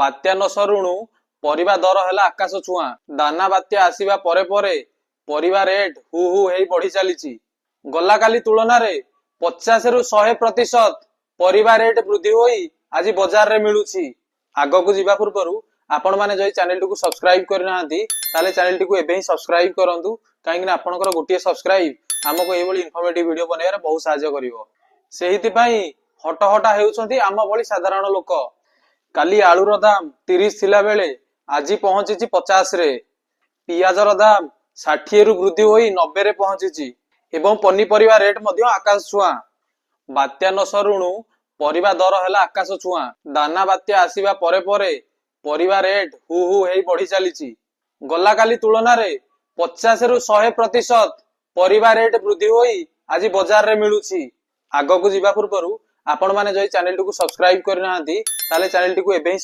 ବାତ୍ୟା ନ ସରୁଣୁ ପରିବା ଦର ହେଲା ଆକାଶ ଛୁଆଁ। ଦାନା ବାତ୍ୟା ଆସିବା ପରେ ପରେ ପରିବା ରେଟ୍ ହୁ ହୁ ହେଇ ବଢି ଚାଲିଛି। ଗଲାକାଲି ତୁଳନାରେ 50ରୁ 100% ପରିବା ରେଟ୍ ବୃଦ୍ଧି ହୋଇ ଆଜି ବଜାରରେ ମିଳୁଛି। ଆଗକୁ ଯିବା ପୂର୍ବରୁ ଆପଣମାନେ ଯଦି ଚ୍ୟାନେଲଟିକୁ ସବସ୍କ୍ରାଇବ କରିନାହାନ୍ତି, ତାହେଲେ ଚ୍ୟାନେଲଟିକୁ ଏବେ ହିଁ ସବସ୍କ୍ରାଇବ କରନ୍ତୁ, କାହିଁକି ନା ଆପଣଙ୍କର ଗୋଟିଏ ସବସ୍କ୍ରାଇବ ଆମକୁ ଏଇଭଳି ଇନଫର୍ମେଟିଭ ଭିଡିଓ ବନେଇବାରେ ବହୁତ ସାହାଯ୍ୟ କରିବ। ସେଇଥିପାଇଁ ହଟହଟା ହେଉଛନ୍ତି ଆମ ଭଳି ସାଧାରଣ ଲୋକ। କାଲି ଆଳୁର ଦାମ 30 ଥିଲା ବେଳେ ଆଜି ପହଞ୍ଚିଛି 50ରେ। ପିଆଜର ଦାମ 60ରୁ ବୃଦ୍ଧି ହୋଇ 90ରେ ପହଞ୍ଚିଛି ଏବଂ ପନିପରିବା ରେଟ୍ ମଧ୍ୟ ଆକାଶ ଛୁଆଁ। ବାତ୍ୟା ନ ସରୁଣୁ ପରିବା ଦର ହେଲା ଆକାଶ ଛୁଆଁ। ଦାନା ବାତ୍ୟା ଆସିବା ପରେ ପରେ ପରିବା ରେଟ୍ ହୁ ହୁ ହେଇ ବଢି ଚାଲିଛି। ଗଲାକାଲି ତୁଳନାରେ 50ରୁ 100% ପରିବା ରେଟ୍ ବୃଦ୍ଧି ହୋଇ ଆଜି ବଜାରରେ ମିଳୁଛି। ଆଗକୁ ଯିବା ପୂର୍ବରୁ ଆପଣମାନେ ଯଦି ଚ୍ୟାନେଲଟିକୁ ସବସ୍କ୍ରାଇବ କରିନାହାନ୍ତି, ତାହେଲେ ଚ୍ୟାନେଲଟିକୁ ଏବେ ହିଁ